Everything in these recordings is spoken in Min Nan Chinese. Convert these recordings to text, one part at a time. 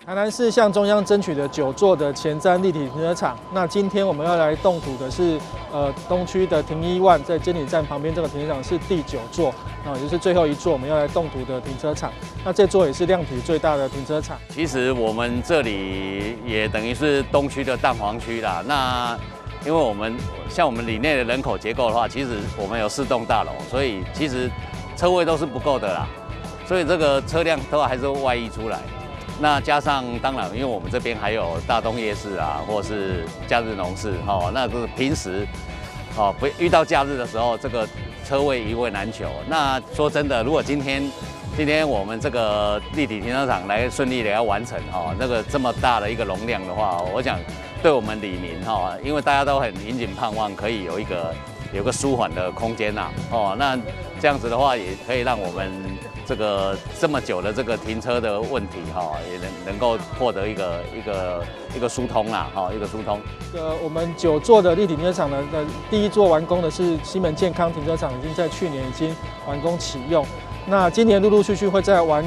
台南市向中央爭取的九座的前瞻立體停車場，那今天我們要來動土的是，東區的停一萬在監理站旁邊這個停車場是第九座，啊，也就是最後一座我們要來動土的停車場。那這座也是量體最大的停車場。其實我們這裡也等於是東區的蛋黃區啦。那因為我們像我們里內的人口結構的話，其實我們有四棟大樓，所以其實車位都是不夠的啦，所以這個車輛都還是外溢出來。那加上當然，因為我們這邊還有大東夜市啊，或是假日農市，哈，那個平時，哦，不遇到假日的時候，這個車位一位難求。那說真的，如果今天我們這個立體停車場來順利的要完成，哈，那個這麼大的一個容量的話，我想對我們里民，哈，因為大家都很引頸盼望，可以有個舒緩的空間吶，哦，那這樣子的話，也可以讓我們這個這麼久的這個停車的問題，哈，也能夠獲得一個疏通啦，哈，一個疏通。我們九座的立體停車場呢，第一座完工的是西門健康停車場，已經在去年已經完工啟用。那今年陸陸續續會再完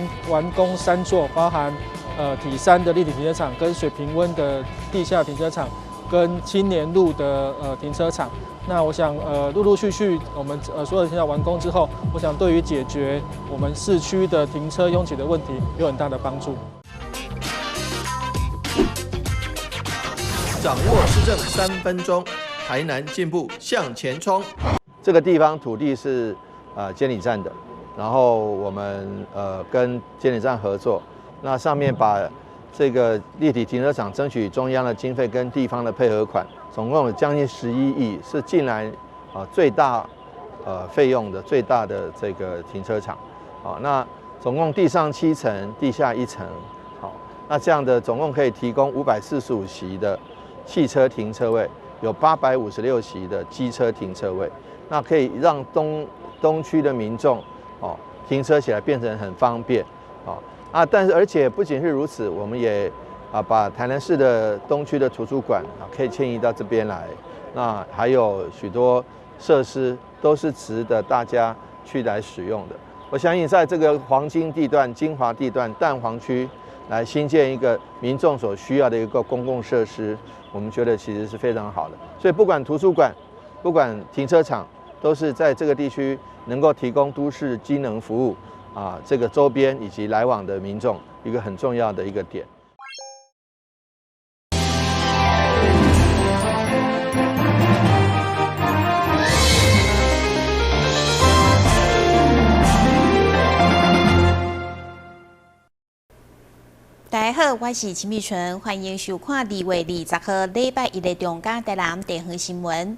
工三座，包含體三的立體停車場、跟水平溫的地下停車場、跟青年路的停車場。那我想，陸陸續續我們所有的停車場完工之後，我想對於解決我們市區的停車擁擠的問題有很大的幫助。掌握市政3分鐘，台南進步向前衝。這個地方土地是監理站的，然後我們跟監理站合作，那上面把這個立體停車場爭取中央的經費跟地方的配合款。總共有將近11億，是近來最大費用的最大的這個停車場，好，那總共地上7層，地下1層，好，那這樣的總共可以提供545席的汽車停車位，有856席的機車停車位，那可以讓東區的民眾哦停車起來變成很方便，啊，但是而且不僅是如此，我們也把台南市的東區的圖書館啊，可以遷移到這邊來。那還有許多設施都是值得大家去來使用的。我相信在這個黃金地段、精華地段、蛋黃區來新建一個民眾所需要的一個公共設施，我們覺得其實是非常好的。所以不管圖書館、不管停車場，都是在這個地區能夠提供都市機能服務啊，這個周邊以及來往的民眾一個很重要的一個點。大家好，我是陳美純，歡迎收看2月20號禮拜一的中嘉台南地方新聞。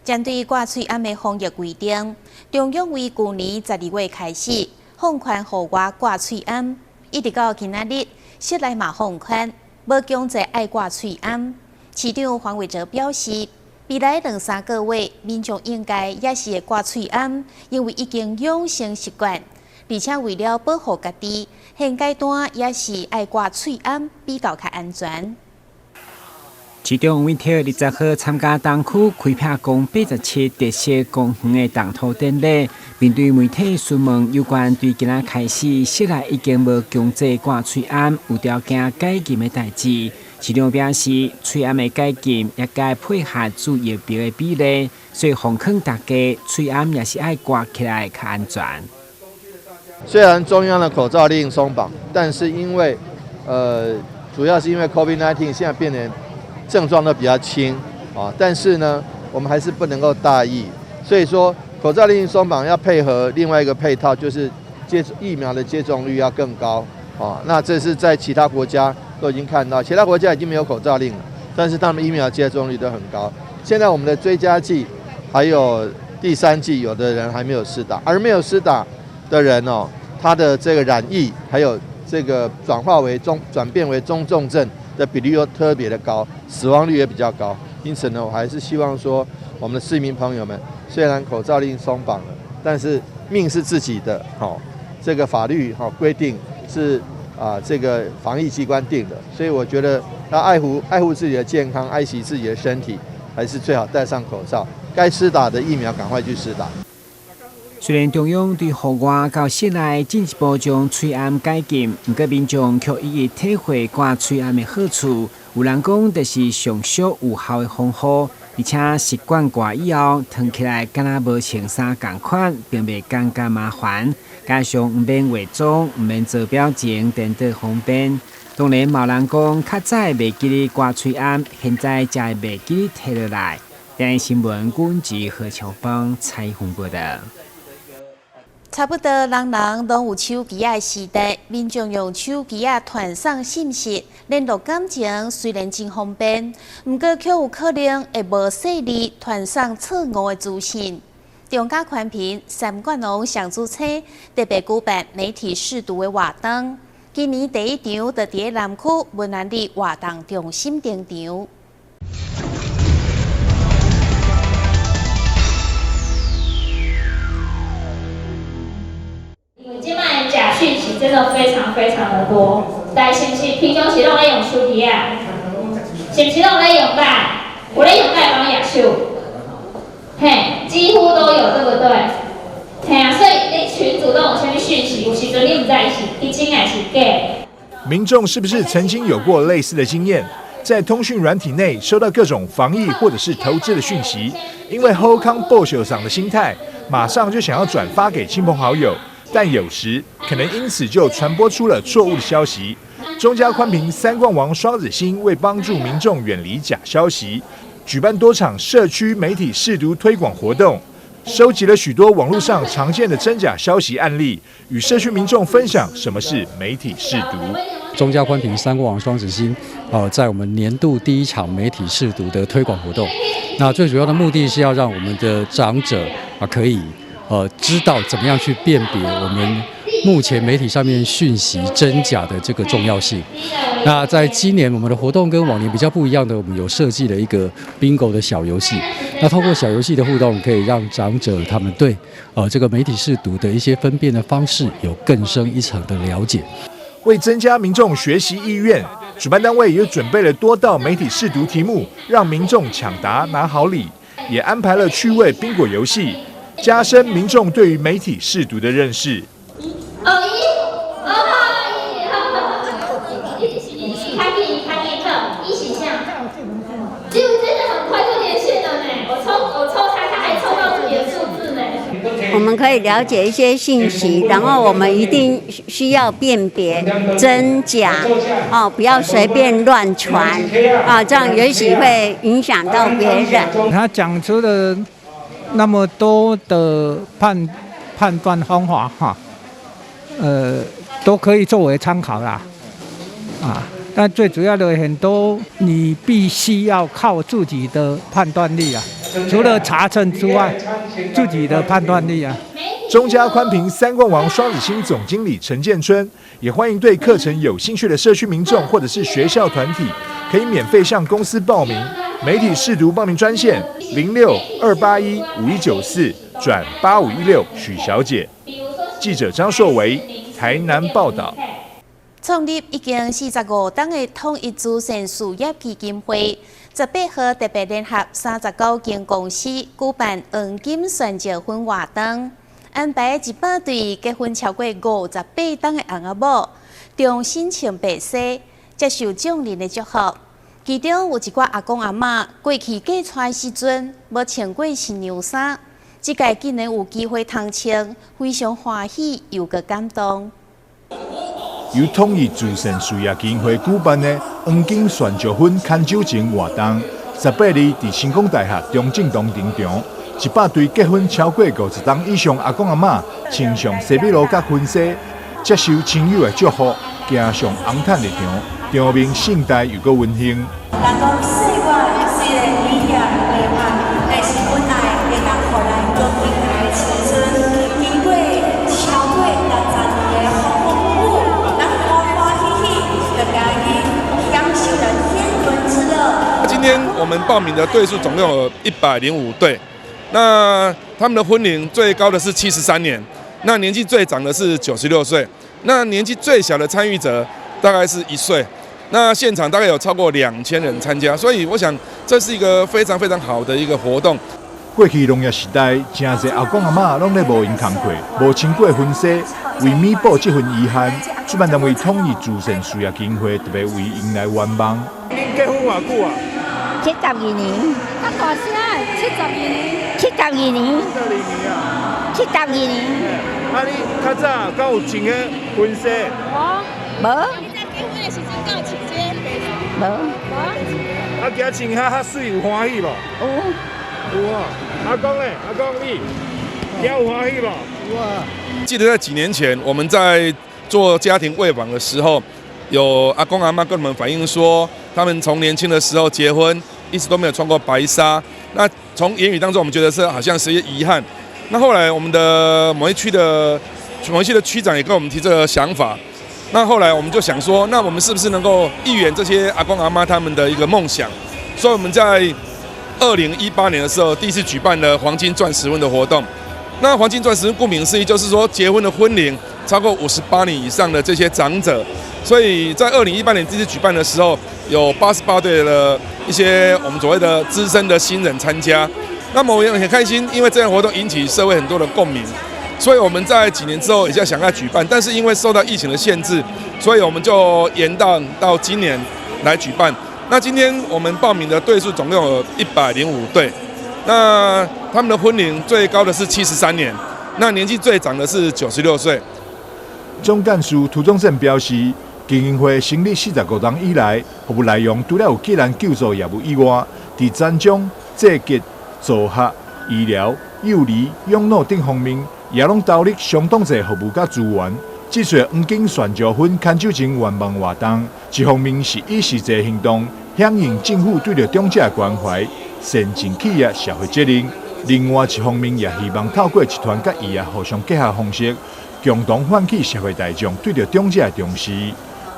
針對掛喙罨的防疫規定，中央為舊年12月開始放寬戶外掛喙罨，一直到今仔日，室內嘛放寬，無強制愛掛喙罨。市長黃偉哲表示，未來兩三個月，民眾應該也是會掛喙罨，因為已經養成習慣。而且為了保護家己，現階段也是愛掛喙罨比較較安全。市長黃偉哲20號參加東區開闢宮87特色公園的動土典禮，面對媒體詢問有關對今仔開始室內已經無強制掛喙罨，有條件解禁的代誌，市長表示，喙罨的解禁也該配合注疫苗的比例，所以奉勸大家喙罨也是愛掛起來較安全。雖然中央的口罩令鬆綁，但是因為，主要是因為 COVID-19 現在變成症狀都比較輕啊，但是呢，我們還是不能夠大意。所以說，口罩令鬆綁要配合另外一個配套，就是接疫苗的接種率要更高啊。那這是在其他國家都已經看到，其他國家已經沒有口罩令了，但是他們疫苗接種率都很高。現在我們的追加劑還有第三劑，有的人還沒有施打，而沒有施打的人哦，他的這個染疫還有這個轉化為中轉變為中重症的比例又特別的高，死亡率也比較高。因此呢，我還是希望說，我們的市民朋友們，雖然口罩令鬆綁了，但是命是自己的，好，這個法律哈規定是啊，這個防疫機關定的，所以我覺得要愛護自己的健康，愛惜自己的身體，還是最好戴上口罩。該施打的疫苗趕快去施打。雖然中央對戶外到室內進一步將喙罨解禁，毋過民眾卻一一體會掛喙罨的好處。有人講，這是上俗有效的方法，而且習慣掛以後，脫起來敢若無穿衫仝款，並袂感覺麻煩。加上毋免化妝，毋免做表情，顛倒方便。當然，嘛有人講，較早會袂記得掛喙罨，現在才會袂記得提落來。電視新聞，阮是何秋芳採訪報導。差不多人人攏有手機仔的時代，民眾用手機仔傳送信息、聯絡感情，雖然真方便，毋過卻有可能會無細膩傳送錯誤的資訊。中嘉寬頻三冠王雙子星特別舉辦媒體識讀的活動，今年第一場就佇南區文安里活動中心登場。這擺假訊息真的非常非常的多，但是毋是平常時攏咧用手機啊？是毋是攏咧用 LINE？有咧用 LINE 攏舉手，嘿，幾乎都有，對不對？嘿啊，所以你群組都有啥物訊息，有時陣你毋知是真還是假。民眾是不是曾經有過類似的經驗？在通訊軟體內收到各種防疫或者是投資的訊息，因為好康報相送的心態，馬上就想要轉發給親朋好友。但有時可能因此就傳播出了錯誤的消息。中嘉寬頻三冠王雙子星為幫助民眾遠離假消息，舉辦多場社區媒體識讀推廣活動，收集了許多網絡上常見的真假消息案例，與社區民眾分享什麼是媒體識讀。中嘉寬頻三冠王雙子星，在我們年度第一場媒體識讀的推廣活動，那最主要的目的是要讓我們的長者啊可以知道怎麼樣去辨別我們目前媒體上面訊息真假的這個重要性。那在今年我們的活動跟往年比較不一樣的，我們有設計了一個 bingo 的小遊戲。那透過小遊戲的互動，可以讓長者他們對這個媒體識讀的一些分辨的方式有更深一層的了解。為增加民眾學習意願，主辦單位也準備了多道媒體識讀題目，讓民眾搶答拿好禮，也安排了趣味賓果遊戲。加深民眾對於媒體識讀的認識。哦一，哦一，較緊，較緊，好，一是啥？這位真的很快就連線了呢，我抽他，他還抽到自己的數字呢。我們可以了解一些信息，然後我們一定需要辨別真假哦，不要隨便亂傳啊，這樣也許會影響到別人。他講出的那麼多的判斷方法哈，都可以作為參考啦，啊，但最主要的很多，你必須要靠自己的判斷力啊，除了查證之外，自己的判斷力啊。中嘉寬頻三冠王雙子星總經理陳建春也歡迎對課程有興趣的社區民眾或者是學校團體，可以免費向公司報名。媒體識讀報名專線06-281-5194轉8516許小姐。記者張碩維台南報道。創立已經45冬的統一慈善事業基金會，18號特別聯合39間公司舉辦黃金旋石婚活動，安排100對結婚超過58冬的翁仔某，重新穿白紗，接受眾人的祝福。其中有一寡阿公阿嬤過去嫁娶時陣無穿過新娘衫，這屆竟然有機會通穿，非常歡喜又閣感動。由統一慈善事業基金會舉辦的黃金旋石婚牽手情活動，18日佇成功大學中正堂登場，100對結婚超過50冬以上阿公阿嬤，穿上西米露佮婚紗，接受親友的祝福，行上紅毯入場，場面盛大又閣溫馨。人講歲月雖然以業為伴，但是阮愛會當予咱閣回來青春。經過超過60年的風風雨雨，咱歡歡喜喜就共伊享受了天倫之樂。今天我們報名的對數總共有105對，那他們的婚齡最高的是73年，那年紀最長的是96歲，那年紀最小的參與者大概是1歲。那現場大概有超過2000人參加，所以我想這是一個非常非常好的一個活動。過去農業時代，誠濟阿公阿嬤攏咧無閒工課，無穿過婚紗，為彌補這份遺憾，主辦單位統一慈善事業基金會特別為𪜶來圓夢。恁結婚偌久啊？72年。較大聲，72年。72年。72年啊。72年。啊，你較早敢有穿彼婚紗？無。無。你在結婚的時陣敢有穿這个白紗？無。無。啊，今穿遐較媠，有歡喜無？有。有啊。阿公咧，阿公你，你有歡喜無？有啊。記得在幾年前，我們在做家庭慰訪的時候，有阿公阿嬤跟我們反映說，他們從年輕的時候結婚，一直都沒有穿過白紗。那從言語當中，我們覺得是好像是一些遺憾。那後來我們的某一區的區長也跟我們提這個想法。那後來我們就想說，那我們是不是能夠一圓這些阿公阿嬤他們的一個夢想？所以我們在2018年的時候，第一次舉辦了黃金鑽石婚的活動。那黃金鑽石婚顧名思義，就是說結婚的婚齡超過58年以上的這些長者。所以在2018年第一次舉辦的時候，有88對的一些我們所謂的資深的新人參加。那麼我也很開心，因為這樣活動引起社會很多的共鳴。所以我們在幾年之後也在想要舉辦，但是因為受到疫情的限制，所以我們就延到今年來舉辦。那今天我們報名的隊數總共有105對，那他們的婚齡最高的是73年，那年紀最長的是96歲。總幹事涂宗憲表示，基金會成立45冬以來，服務內容除了有急難救助業務以外，佇殘障、濟急、助學、醫療、幼兒、養老等方面，也攏投入相當濟服務佮資源。這次黃金鑽石婚牽手情圓夢活動，一方面是以實際行動響應政府對著長者的關懷，善盡企業社會責任；另外一方面，也希望透過集團佮異業互相結合方式，共同喚起社會大眾對著長者的重視。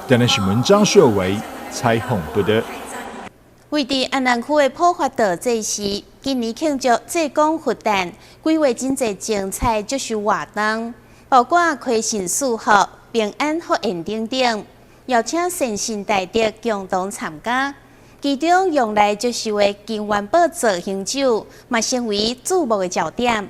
電視新聞張秀維採訪報導。位佇安南區的普發道祭祀，今年慶祝濟公佛誕，規劃真濟精彩祝壽活動，包括開神賜福、平安福宴等等，邀請善信大德共同參加。其中用來祝壽的金元寶造型酒，嘛成為矚目的焦點。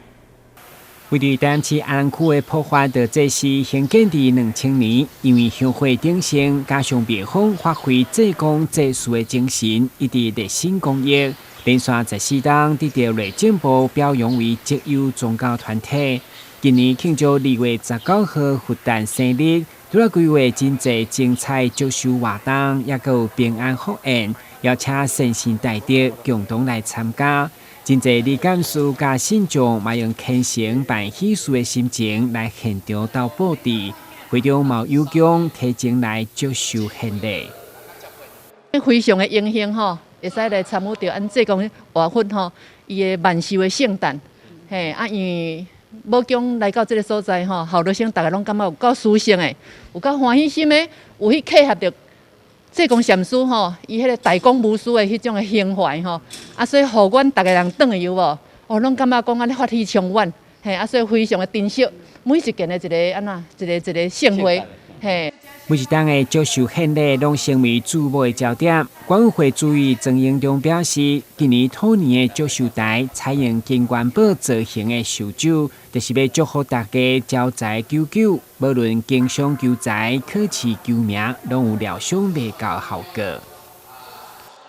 位佇台南市安南區的普發道祭祀興建佇2000年，因為香火鼎盛，加上廟方發揮濟公濟事的精神，一直熱心公益，連續14冬得到內政部表揚為績優宗教團體。今年慶祝2月19號佛誕生日，除了規劃真濟精彩祝壽活動，也閣有平安福宴，邀請善信大德共同來參加。真濟理監事佮信眾嘛用虔誠辦喜事的心情來現場鬥布置，會中嘛有將提前來祝壽獻禮。非常的榮幸吼，會使來參與著按濟公活佛吼，伊的萬壽的聖誕，嘿啊，因為母宮來到這个所在吼，後日生逐家攏感覺有夠殊勝的，有夠歡喜心的，有去契合著濟公禪師吼，伊彼个大公無私的彼種的胸懷吼，啊，所以予阮逐家人轉去有無？哦，攏感覺講按呢法喜充滿，嘿，啊，所以非常的珍惜每一件的一个按怎，一个一个盛會，嘿。每一冬的祝壽獻禮攏成為矚目的焦點。管委會主委曾英中表示，今年兔年的祝壽台採用金元寶造型的壽酒，就是欲祝福大家招財久久，無論經商求財、考試求名，攏有料想袂到效果。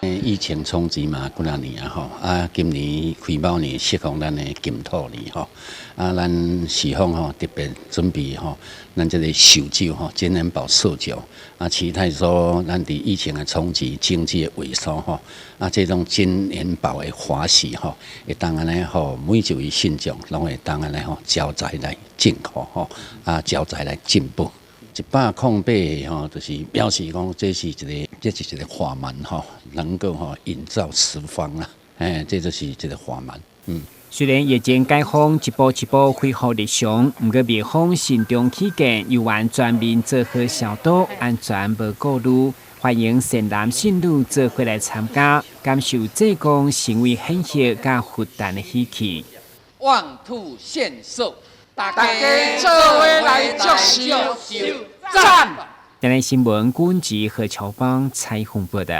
疫情衝擊嘛，幾若年啊吼，啊，今年癸卯年適逢咱的金兔年吼，啊，咱寺方吼特別準備吼，咱這个壽酒吼，金元寶壽酒，啊，期待說咱佇疫情的衝擊、經濟的萎縮吼，啊，這種金元寶的華喜吼，會當按呢吼，每一位信眾攏會當按呢吼，招財來進步吼，啊，招財來進步。108吼，就是表示講這是一个，這是一个法門吼，能夠吼引照十方啦，哎，這就是一个法門。嗯。雖然疫情解封，一步一步恢復日常，毋過廟方慎重起見，猶原全面做好消毒，安全無顧慮，歡迎善男信女做伙來參加，感受濟公神威顯赫佮佛誕的喜氣。旺兔獻壽，大家做伙來祝壽，讚！台南新聞，軍籍何喬邦採訪報道。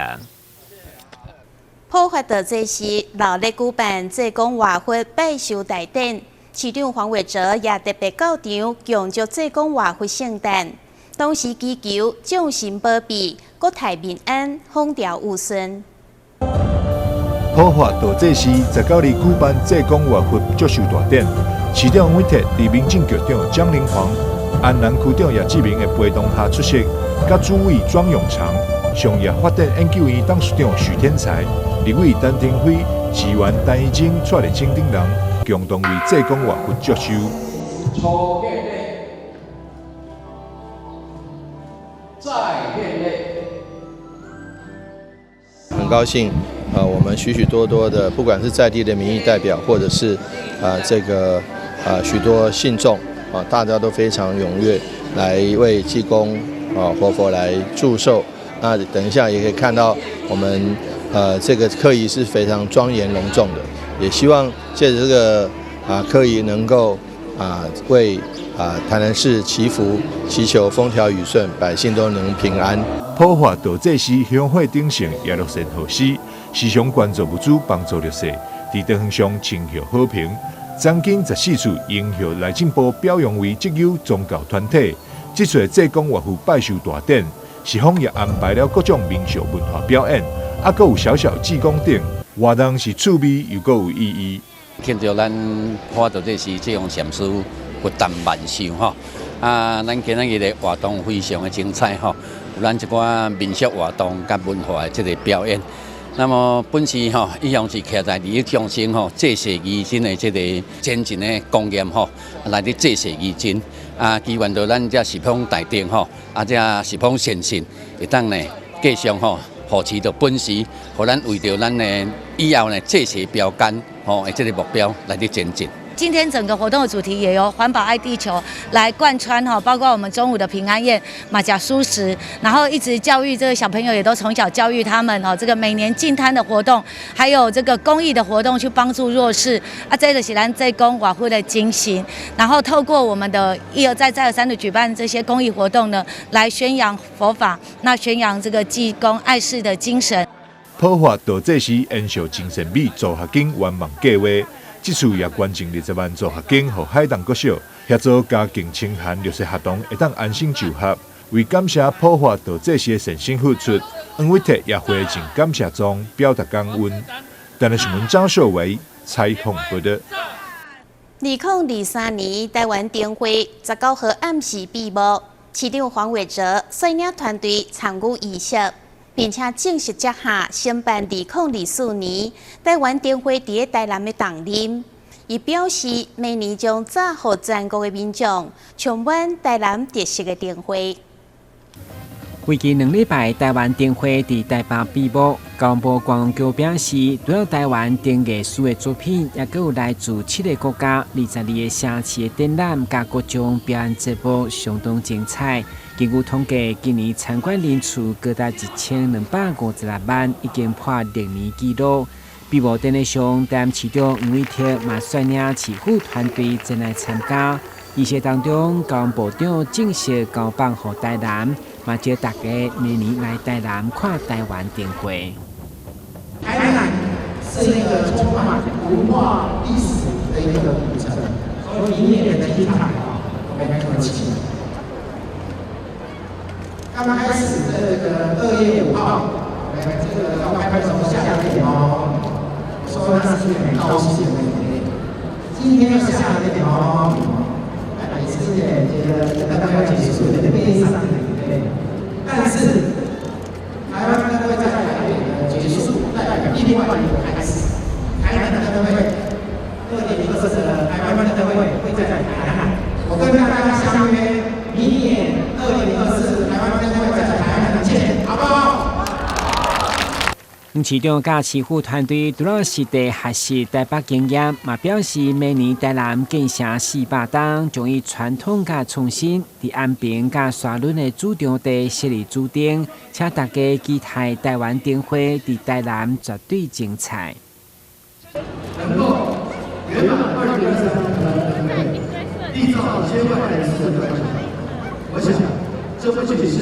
普法道濟寺熱烈舉辦濟公活佛拜壽大典，市長黃偉哲也特別到場恭祝濟公活佛聖誕，同時祈求眾神保庇，國泰民安，風調雨順。普法道濟寺19日舉辦濟公活佛祝壽大典，市長黃偉哲佇民政局長江靈煌、安南區長葉志明的陪同下出席，佮主委莊永長、商業發展研究院董事長許天才、立委陳亭妃、市議員陳怡貞蔡麗清等人，共同為濟公活佛祝壽。初見禮，再見禮。很高興，我們許許多多的，不管是在地的民意代表，或者是這個許多信眾啊，大家都非常踴躍來為濟公啊活佛來祝壽。那等一下也可以看到我們這個科儀是非常莊嚴隆重的，也希望借著這個科儀能夠為台南市祈福，祈求風調雨順，百姓都能平安。普法道濟寺香火鼎盛，也樂善好施，時常捐助物資幫助弱勢，佇地方上請求好評。將近14次榮獲內政部表揚為績優宗教團體。這次濟公活佛拜壽大典，寺方也安排了各種民俗文化表演，啊，閣有小小志工等活動，是趣味又閣有意義。慶祝咱普法道濟寺濟公禪師佛誕萬壽吼，啊，咱今仔日的活動非常的精彩吼，有咱這寡民俗活動佮文化的這个表演。那麼本寺吼一向是徛在利益眾生吼濟世義珍的這个前進的觀念吼，來咧濟世義珍啊，祈願著咱這十方大眾吼，啊，這十方善信會當呢繼續吼護持著本寺，予咱為著咱的以後呢濟世標杆吼的這个目標來咧前進。今天整個活動的主題也由環保愛地球來貫穿哈，包括我們中午的平安宴、嘛食蔬食，然後一直教育這個小朋友，也都從小教育他們哦，這個每年淨灘的活動，還有這個公益的活動，去幫助弱勢啊，這個是咱濟公活佛的精神，然後透過我們的一而再再而三的舉辦這些公益活動呢，來宣揚佛法，那宣揚這個濟公愛世的精神。普法道濟寺延續真善美助學金圓夢計劃。這次也捐贈20萬助學金，予海東國小協助家境清寒弱勢學童會當安心就學。為感謝普法道濟寺的善心付出，黃偉哲也回贈感謝狀，表達感恩。台南新聞張秀維採訪報導。2023年台灣燈會19號暗時閉幕，市長黃偉哲率領團隊參與儀式，並且正式接下承辦2024年台灣燈會佇台南的重任。伊表示，明年將再予全國的民眾充滿台南特色的燈會。為期2禮拜，台灣燈會佇台北閉幕。交通部觀光局表示，除了台灣燈藝師的作品，也閣有來自七个國家、22個城市的展覽，佮各種表演節目，相當精彩。根據統計，今年參觀人次高達1256萬，已經破歷年紀錄。閉幕典禮上，台南市長黃偉哲嘛率領市府團隊前來參加。儀式當中，交通部長正式交棒予台南，嘛招大家明年來台南看台灣燈會。台南是一個充滿文化歷史的一個古城，所以明年的精彩啊，我們可期。剛開始這個2月5號，我們這個要開始下了點毛毛雨，我說那是很高興的一天。今天又下了點毛毛雨，也是覺得剛剛要結束，有點悲傷的對。但是台灣燈會在台北的結束，代表另外一個開始。台南的燈會，2024的台灣燈會會在台南。我跟大家相約，明年2024台灣燈會在台南見，好不好？黃市長佮市府團隊除了實地學習台北經驗，嘛表示明年台南建城400冬，將以傳統佮創新，佇安平佮沙崙的主場地設立主燈，請大家期待台灣燈會佇台南絕對精彩。能夠圓滿2023台灣燈會，締造1000萬人次的觀賞，我想這不僅是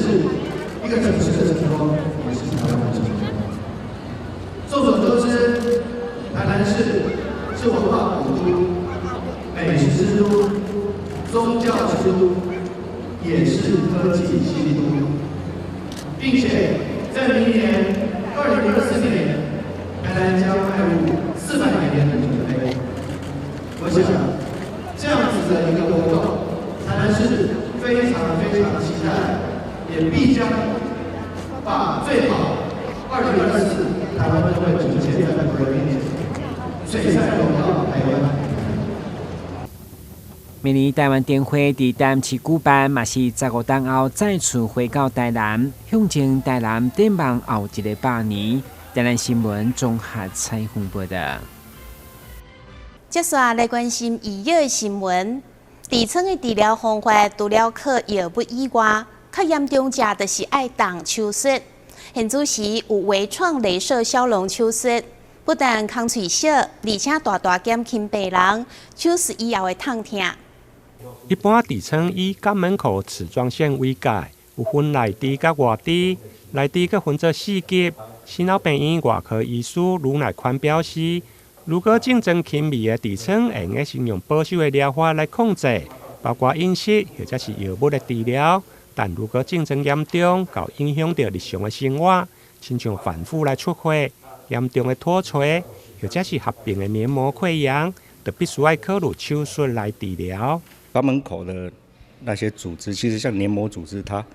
一個城市的成功，也是台灣的成功。眾所周知，市是文化古都、美食之都、宗教之都，也是科技新都，並且在明年2024年，台南將邁入400年的里程碑。我想，這樣子的一個活動，台南市非常非常期待，也必將把最好2024台灣燈會呈現在各位面前，璀璨榮耀台灣。明年台灣燈會佇台南市舉辦，嘛是15冬後再次回到台南，向前台南展望後一個百年。台南新聞綜合採訪報道。接下來關心醫藥的新聞。痔瘡的治療方法，除了靠藥物以外，較嚴重者就是愛動手術。現此時有微創雷射消膿手術，不但空喙小，而且大大減輕病人手術以後的痛疼。一般痔瘡以肛門口齒狀腺為界，有分內痔佮外痔，內痔閣分做四級。新老病院外科醫師盧乃寬表示，如果症狀輕微的痔瘡，會用得先用保守的療法來控制，包括飲食或者是藥物的治療。但如果症狀嚴重，到影響著日常的生活，親像反覆來出血、嚴重的脫垂，或者是合併的黏膜潰瘍，就必須愛考慮手術來治療。肛門口的那些組織，其實像黏膜組織，它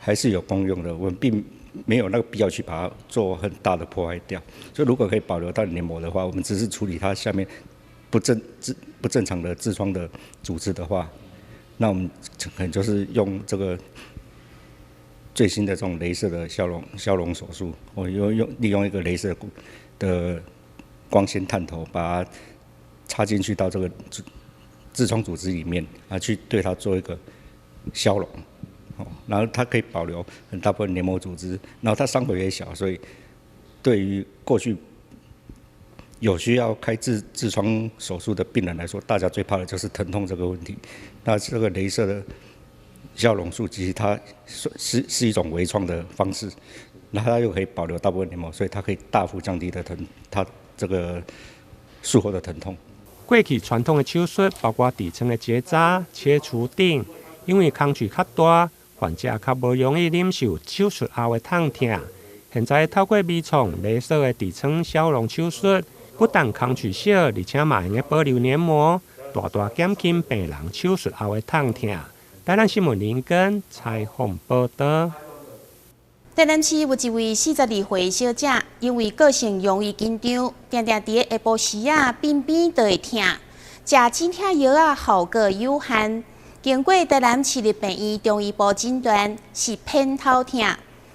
還是有功用的。我們並沒有那個必要去把它做很大的破壞掉。所以如果可以保留它的黏膜的話，我們只是處理它下面不正常的痔瘡的組織的話，那我們可能就是用這個最新的這種雷射的消膿手術，我用利用一個雷射的光纖探頭，把它插進去到這個痔瘡組織裡面啊，去對它做一個消膿，哦，然後它可以保留很大部分黏膜組織，然後它傷口也小，所以對於過去有需要開痔瘡手術的病人來說，大家最怕的就是疼痛這個問題。那這個雷射的消膿術其實它是一種微創的方式，那它又可以保留大部分黏膜，所以它可以大幅降低的疼，它這個術後的疼痛。過去傳統的手術包括痔瘡的結紮、切除等，因為空喙較大，患者較無容易忍受手術後的痛疼。現在透過微創雷射的痔瘡消膿手術，不但空喙小，而且嘛會用得保留黏膜，大大減輕病人手術後的痛疼。台南新聞林根採訪報道。台南市有一位42歲小姐，因為個性容易緊張，定定佇下晡時仔鬢邊就會疼，食止疼藥仔效果有限。經過台南市立病院中醫部診斷是偏頭痛，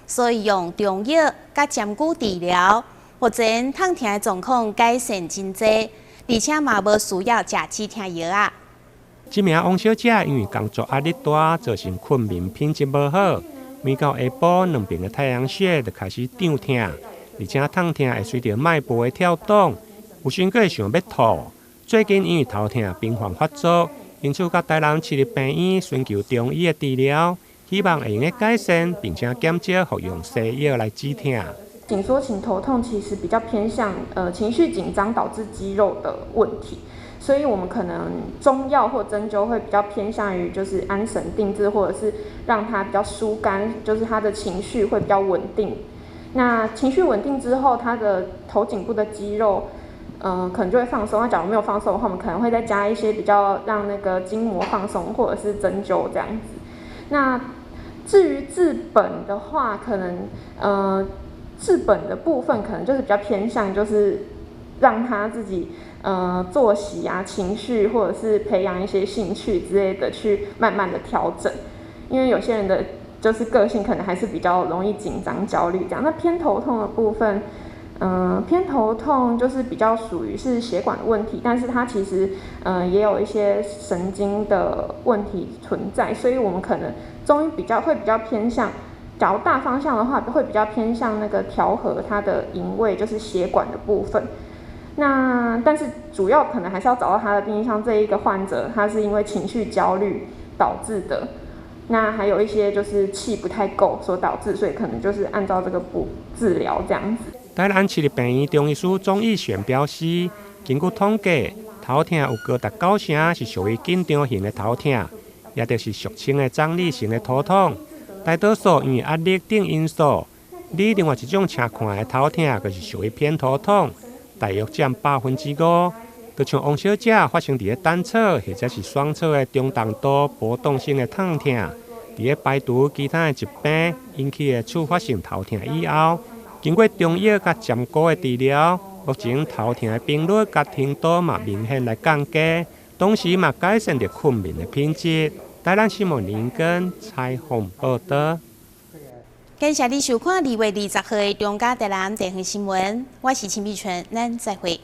所以用中藥佮針灸治療，目前痛疼的狀況改善真濟，而且嘛無需要食止疼藥仔。這名王小姐因為工作壓力大，造成睏眠品質無好。每到下晡，兩邊的太陽穴就開始脹疼，而且痛疼會隨著脈搏的跳動，有時閣會想欲吐。最近因為頭痛頻繁發作，因此到台南市立病院尋求中醫的治療，希望會用得改善，並且減少服用西藥來止疼。緊縮型頭痛其實比較偏向情緒緊張導致肌肉的問題。所以我們可能中藥或針灸會比較偏向於就是安神定志，或者是讓他比較疏肝，就是他的情緒會比較穩定。那情緒穩定之後，他的頭頸部的肌肉，可能就會放鬆。那假如沒有放鬆的話，我們可能會再加一些比較讓那個筋膜放鬆，或者是針灸這樣子。那至於治本的話，可能治本的部分可能就是比較偏向就是讓他自己作息啊、情緒，或者是培養一些興趣之類的，去慢慢的調整。因為有些人的就是個性可能還是比較容易緊張、焦慮這樣。那偏頭痛的部分，偏頭痛就是比較屬於是血管的問題，但是它其實也有一些神經的問題存在，所以我們可能中醫比較會比較偏向，假如大方向的話，會比較偏向那個調和它的營衛，就是血管的部分。那但是主要可能還是要找到他的病因，像這一個患者，他是因為情緒焦慮導致的，那還有一些就是氣不太夠所導致，所以可能就是按照這個步治療這樣子。台南市立病院中醫師鍾義璇表示，根據統計，頭痛有高達九成是屬於緊張型的頭痛，也就是俗稱的張力型的頭痛。大多數因為壓力等因素。你另外一種常看的頭痛，就是屬於偏頭痛，大約佔5%。就像王小姐發生佇咧單側或者是雙側的中重度波動性的疼痛，佇咧排除其他的疾病引起的觸發性頭痛以後，經過中藥佮針灸的治療，目前頭痛的頻率佮程度嘛明顯來降低，同時嘛改善著睏眠的品質。台南新聞林根採訪報導。感謝你收看2月20號的中嘉台南地方新聞，我是陳美純，咱再會。